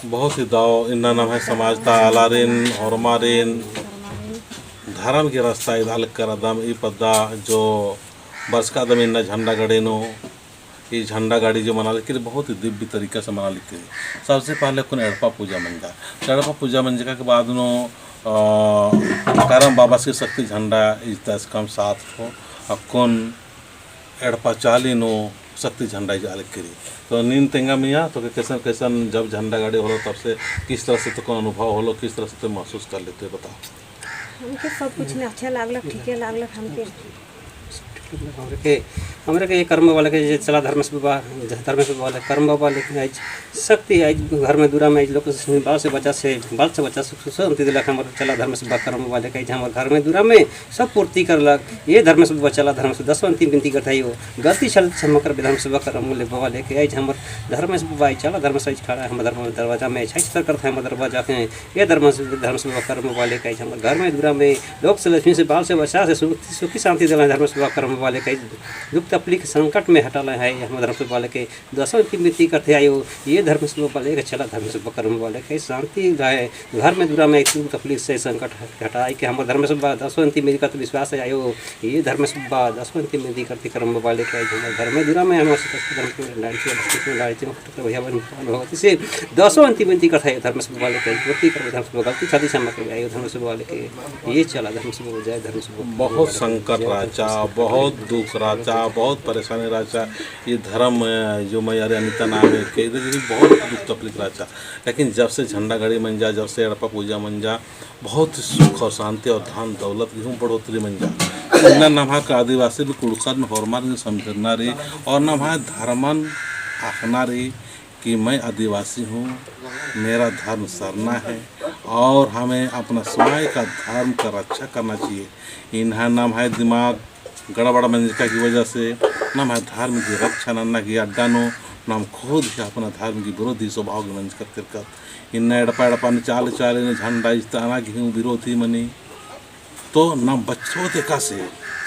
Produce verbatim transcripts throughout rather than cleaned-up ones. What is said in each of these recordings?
बहुत ही दव इन्ना नम्है समाज ता आलारिन, होरमारिन, धर्म की रास्ता इदा लगकर अदम ई पद्दा जो बरचका अदम इन्ना झंडा गड़ी नू, ई झंडा गड़ी जो मना लगी बहुत ही दिव्य तरीका से मना लगी। सबसे पहले अक्कुन एड़पा पूजा मंजा। तो एड़पा पूजा मंजका के बाद नू, अ, करम बाबस की शक्ति झंडा इजता इसका हम सात ठो अक्कुन एड़पा चाली नू शक्ति झंडा इजा लगी। तो नीन तेंगा मइया, तो के कैसन, कैसन जब झंडा गड़ी होलो, तब से किस तरह से तो को अनुभव होलो, किस तरह से तो महसूस कर लेते, बताओ। हमके सब कुछ ने अच्छा लागलक, ठीके लागलक हमके। हमरे के, हमरे के ये करम बाबा लेके जे चला धर्मेस बाबा, धर्मेस बाबा लेके करम बाबा लेके आइज शक्ति आइज घर में दूरा में आइज लोग से बाल से बच्चा से, बाल से बच्चा सुख शांति दिलक हमर चला धर्मेस बाबा करम बाबा लेके आइज हमर घर में दूरा में सब पूर्ति करलक। ये धर्मेस बाबा चला धर्मेस दसों अंतिम बिनती करत आयो। गलती छल क्षमा करबे धर्मेस बाबा करम ले बाबा लेके आइज हमर धर्मेस बाबा आइज चला धर्मेस आइज खड़ा हमर धर्म दरवाजा में छाई छतर करत है हमर दरवाजा के। ये धर्मेस, धर्मेस बाबा करम बाबा लेके आइज हमर घर में दूरा में लोग से लक्ष्मी से बाल से बच्चा से सुख, सुखी शांति दिला धर्मेस बाबा करम बाबा लेके आइज दुख तकलीफ संकट में हटाला है हमर धर्मेस बाबा लेके दसों की बिनती करत आयो। ये धर्मेस बाबा लेके चला धर्मेस बाबा करम बाबा लेके शांति रहे घर में दूरा में दुख तकलीफ से संकट हटाए के हमर धर्मेस बाबा दसों अंतिम बिनती करत विश्वास है आयो। ये धर्मेस बाबा दसों अंतिम बिनती करत करम बाबा लेके आइज हमर घर में दूरा में हमर धर्म के डाल के भैया बहन भगवती से दसों अंतिम बिनती करत है धर्मेस बाबा लेके आइज पूर्ति करबे धर्मेस बाबा गलती शादी क्षमा करबे आयो धर्मेस बाबा लेके ये चला धर्मेस बाबा जय धर्मेस बाबा। बहुत संकट रहचा, बहुत दुख रहचा, बहुत परेशानी रहचा। ये धर्म, अ, जो मइयारी अनिता नाम है, के इधर भी बहुत दुख तकलीफ रहचा। लेकिन जब से झंडा गड़ी मंजा, जब से एड़पा पूजा मंजा, बहुत सुख और शांति और धन दौलत की हूँ बढ़ोतरी मंजा। इन्ना नम्है आदिवासी भी कुँड़ुख़र होरमर समझना रई और नम्है धर्मन अख़ना रई कि मैं आदिवासी हूँ, मेरा धर्म सरना है और हमें अपना स्वयं का धर्म का रक्षा करना चाहिए। इन्हा नम्है दिमाग गड़बड़ मंजका की वजह से नम्है धर्म की रक्षा नन्ना की अड्डा नू नाम खुद ही अपना धर्म की विरोधी स्वभाव की मंजकत केरकत। इन्ना एड़पा एड़पा नू चाली चाली नू झंडा इजता ना की हूँ विरोधी मनी। तो नाम बच्चोत एकासे,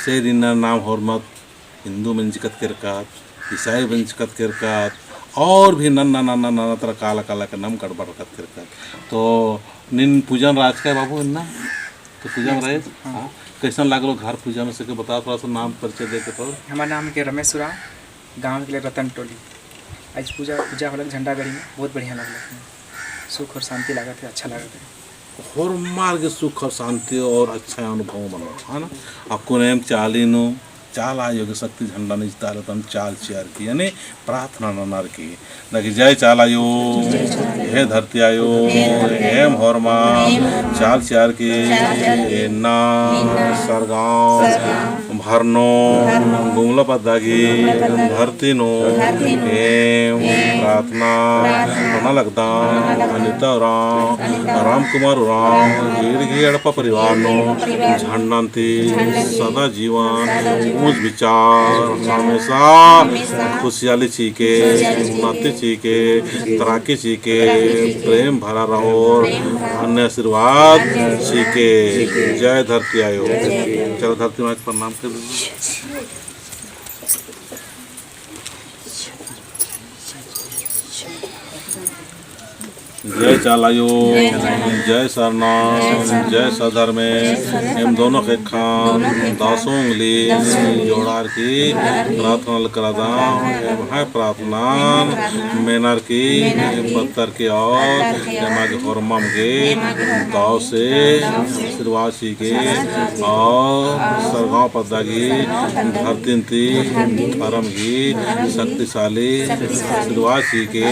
से इन्ना नाम होरमत हिंदू मंजकत केरकत, ईसाई मंजकत केरकत, और भी नन्ना, नन्ना, नन्ना तरह काला, काला के नाम गड़बड़ रखत केरकत। तो नीन पूजन रहचका बाबू इन्ना? तो पूजन रहे? हाँ। हाँ। कैसन लागलो घर पूजा में से के बताओ, थोड़ा सा नाम परिचय दे के तो। हमार नाम के रमेश उराँव, गाँव के रतन टोली। आज पूजा, पूजा होलक झंडा गड़ी में, बहुत बढ़िया लागलक। सुख और शांति लागत है, अच्छा लागत है। होरमर गे सुख और शांति और अच्छा अनुभव मनो, है ना? अक्कुन एम चाली नू, चाला आयो गे शक्ति झंडा नू इजता रअदम चाल चिअर की, यानी प्रार्थना ननर की। देखी, जय चाला आयो, हे धरती आयो, एम होरमा, चाल चिअर की, एन्ना, सरगाँव, भरनो, गुमला पद्दा गही धरती नू एम प्रार्थना नना लगदम। अनिता उराँव, राम कुमार उराँव, गही एड़पा परिवार नू झंडन ती सदा जीवन, ऊँच विचार, हमेशा खुशियाली चिके, उन्नति चिके, तरक्की चिके, प्रेम भरा रहो, अन्य आशीर्वाद चिके। जय धरती आयो। चलो धरती माँ के प्रणाम कर दो। जय चाला आयो, जय सरना, जय सधर्मे। एम दोनों के खान दसों उंगली जोड़ार की प्रार्थना करदम। एम्है प्रार्थना मेनर की पत्तर के और एमा गे होरमम गे दव से आशीर्वाद चिके और सरगाँव पद्दा गही धरतीन ती धर्म गही शक्तिशाली आशीर्वाद चिके,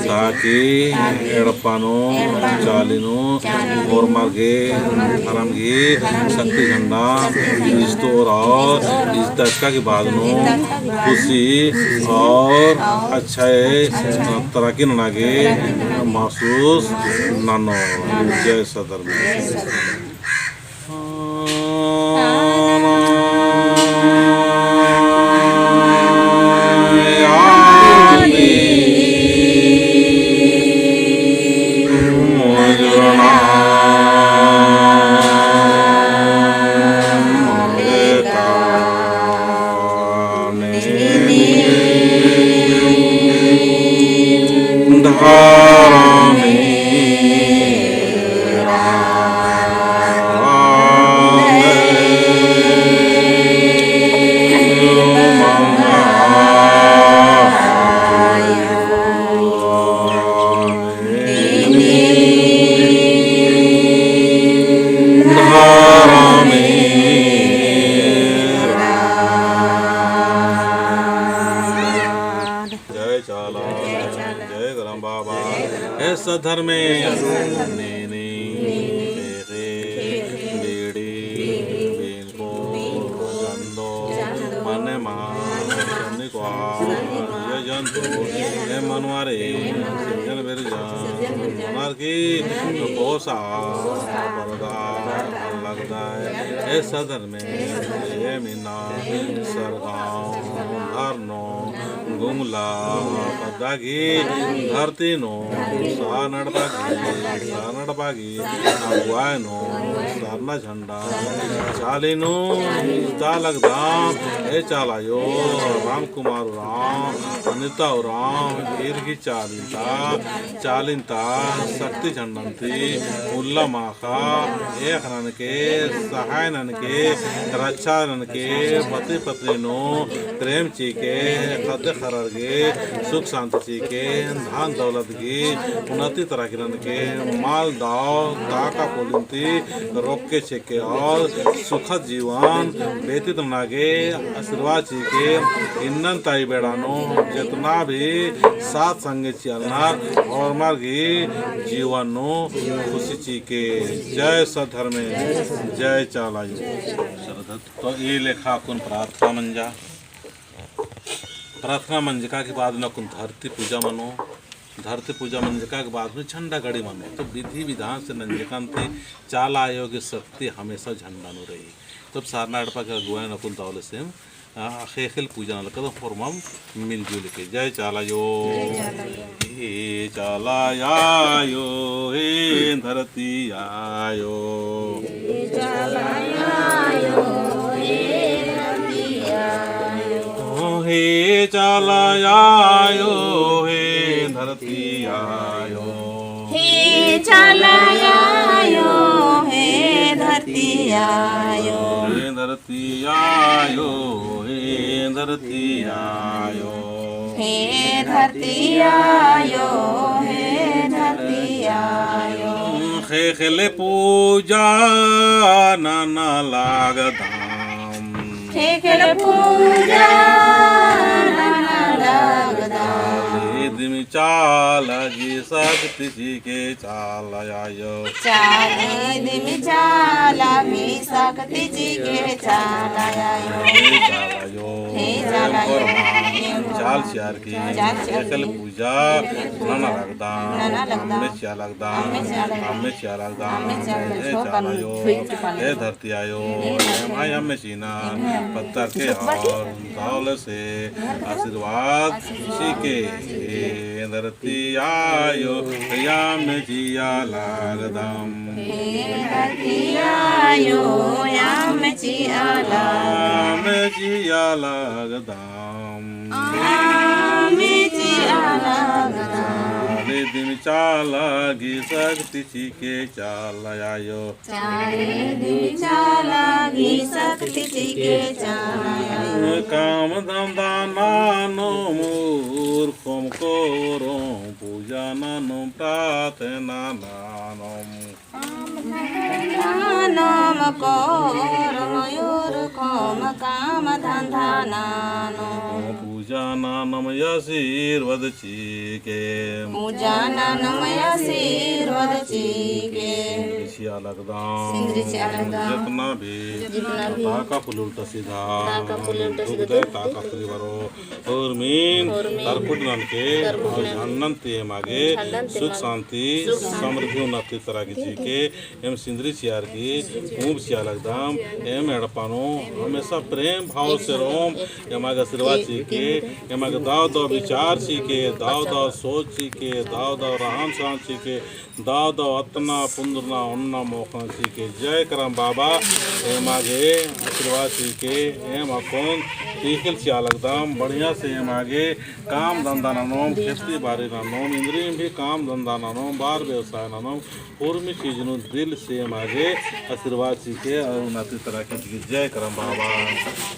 ताकि एड़पा नू चाली नू होरमर गे धर्म गही शक्ति झंडा इजतोर और इजतचका के बाद नू खुशी और अच्छा तरक्की नना गे महसूस ननो। जय सधर्म। ए सद्धर्मे, नीनी, ख़ेख़ेल, बीड़ी, बीनको, जन्दो, मने मा, सन्नी क्वा, जिया जन्तु, ए मनवारे, सिरजन बिरजन, मनर की, पोसा, परदा, लगदा, ए सद्धर्मे, ए मीना, सरगाँव, धरनो, गुमला, पद्दा गही धरती नू, सरना एड़पा गही, सरना एड़पा गही अगुवाई नू, सरना झंडा चाली नू, ईता लगदम, ए चाला आयो, राम कुमार उराँव, अनिता उराँव, ईर गही चालिन ता, चालिन ता, शक्ति झंडन ती, उल्ला माख़ा, एख़ ननके, सहाय ननके, रच्छा ननके, पति पत्नी नू प्रेम चिके, ख़द्द ख़र्रर गे सुख शांति चिके, धन दौलत गही उन्नति तरक्की ननके, मल दव ताका पुलिन ती रोक्के चिके और सुखद जीवन व्यतीत नना गे आशीर्वाद चिके, इन्नन ताई बेड़ा नू जेतना भी साथ संगे चिअलनर होरमर गही जीवन नू खुशी चिके। जय सद्धर्मे, जय चाला आयो। तो ई लेखा अक्कुन प्रार्थना मंजा। प्रार्थना मंजका के बाद में अक्कुन धरती पूजा मनो। धरती पूजा मंजका के बाद में झंडा गड़ी मनो। तो विधि विधान से नंजकन ती चाला आयो गही शक्ति हमेशा झंडा नू रई। तब सरना एड़पा गही अगुवाई नू अक्कुन दव ले से एम, आ, ख़ेख़ेल पूजा नना लगदम होरमम मिलजुल के। जय चाला आयो। जय चाला आयो। हे चाला आयो, हे धरती आयो। हे चाला आयो, हे धरती आयो। हे चाला आयो, हे धरती आयो। हे चाला आयो, हे धरती आयो। हे धरती आयो, हे धरती आयो। हे धरती आयो, हे धरती आयो। ख़ेख़ेल पूजा नना लगदम। ख़ेख़ेल पूजा नना लगदम। चाला गही शक्ति चिके चाला आयो। चाला दिम चाला गही शक्ति चिके चाला आयो। हे चाला आयो। हे चाला आयो। चाला चिअर की। चाला चिअर की। ख़ेख़ेल पूजा नना लगदम। नना लगदम। अम्मे चिआ लगदम। अम्मे चिआ लगदम। अम्मे चिआ लगदम। अम्मे चिआ लगदम। हे चाला आयो। हे धरती आयो। हे धरती आयो। एम्है अम्मे चिअना। एम्है अम्मे। पत्तर के और दव ले से आशीर्वाद चिके। हे धरती आयो, अम्मे चिआ लगदम। हे धरती आयो, अम्मे चिआ लगदम। अम्मे चिआ लगदम। अम्मे चिआ लगदम। चाला दिम चाला गही शक्ति चिके चाला आयो। चाला दिम चाला गही शक्ति चिके चाला आयो। काम धंधा ननोम उरखोम कोरोम, पूजा ननोम प्रार्थना ननोम। काम धंधा ननोम कोरोम उरखोम काम धंधा ननोम। पूजा ननोम आशीर्वाद चिके। पूजा ननोम आशीर्वाद चिके। सिंदरी चिआ लगदम। सिंदरी चिआ लगदम। जितना भी, जितना भी ताका फुल उल्टा सीधा, ताका फुल उल्टा सीधा, दुख दे ताका फुल बरो, उर्मिन, उर्मिन, तरकुट ननके, तरकुट ननके, झंडन ती एमा गे, झंडन ती सुख एमा गे, शांति, सुख शांति, समृद्धि उन्नति तरक्की चिके, एम सिंदरी चिअर की, ऊब चिआ लगदम, एम एड़पा नू, हमेशा प्रेम भाव से रओम, एमा गे आशीर्वाद चिके, एमा गे दव दव विचार चिके, दव दव सोच चिके, दव दव रहन सहन चिके, दव दव अतना पुंदरना ओन्ना मोख़ना चिके। जय करम बाबा, एमा गे आशीर्वाद चिके, एम अक्कुन तीखिल चिआ लगदम, बढ़िया से एमा गे काम धंधा ननोम, खेती बारी ननोम, इन्द्रिम भी काम धंधा ननोम, बार व्यवसाय ननोम, उर्मी चीज नू दिल से एमा गे आशीर्वाद चिके और उन्नति तरक्की चिके। जय करम बाबा।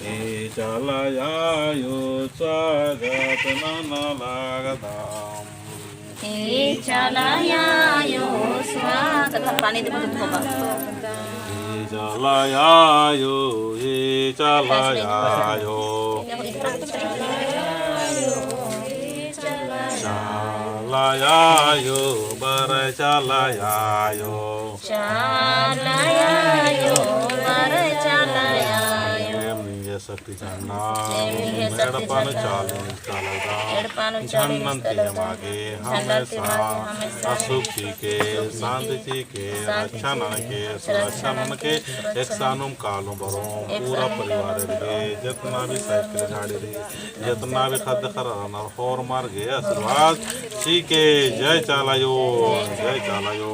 हे चाला आयो स्वागत नना लगदम। हे चाला आयो स्वागत, पानी दे मत होगा। हे चाला आयो, हे चाला आयो। चाला आयो, बरय चाला आयो। चाला आयो, बरय चाला आयो। एम निंग्है शक्ति झंडा, एम निंग्है शक्ति एड़पा नू झंडा, चालिन चाला दा। एड़पा नू चालिन झंडन चाला दा। तियमा गे, झंडन हमेशा, तियमा गे, हमेशा असुख चिके, असुख चिके, शांति चिके, शांति रक्षा चिके, ननके, सुरक्षा ननके, ननके, सुरक्षा एकसानुम कालोम बरोम, एकसानुम पूरा परिवार कालोम गे, बरोम, जेतना भी साइकिल गाड़ी रई, जेतना भी खद्द खर्रा रअनर, होरमर गे आशीर्वाद चिके। जय चाला आयो, जय चाला आयो,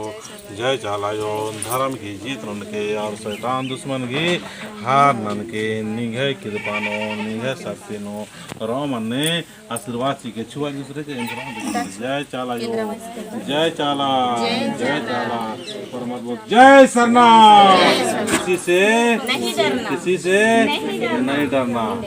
जय चाला आयो। धर्म गही जीत ननके और शैतान दुश्मन गही हार ननके। निंग्है कृपा नू, निंग्है शक्ति नू रओ मन्ने आशीर्वाद चिके। छुआ एक दूसरे के। जय चाला आयो, जय चाला, जय चाला। और मत बोल, जय सरना। किसी से, किसी से नहीं डरना।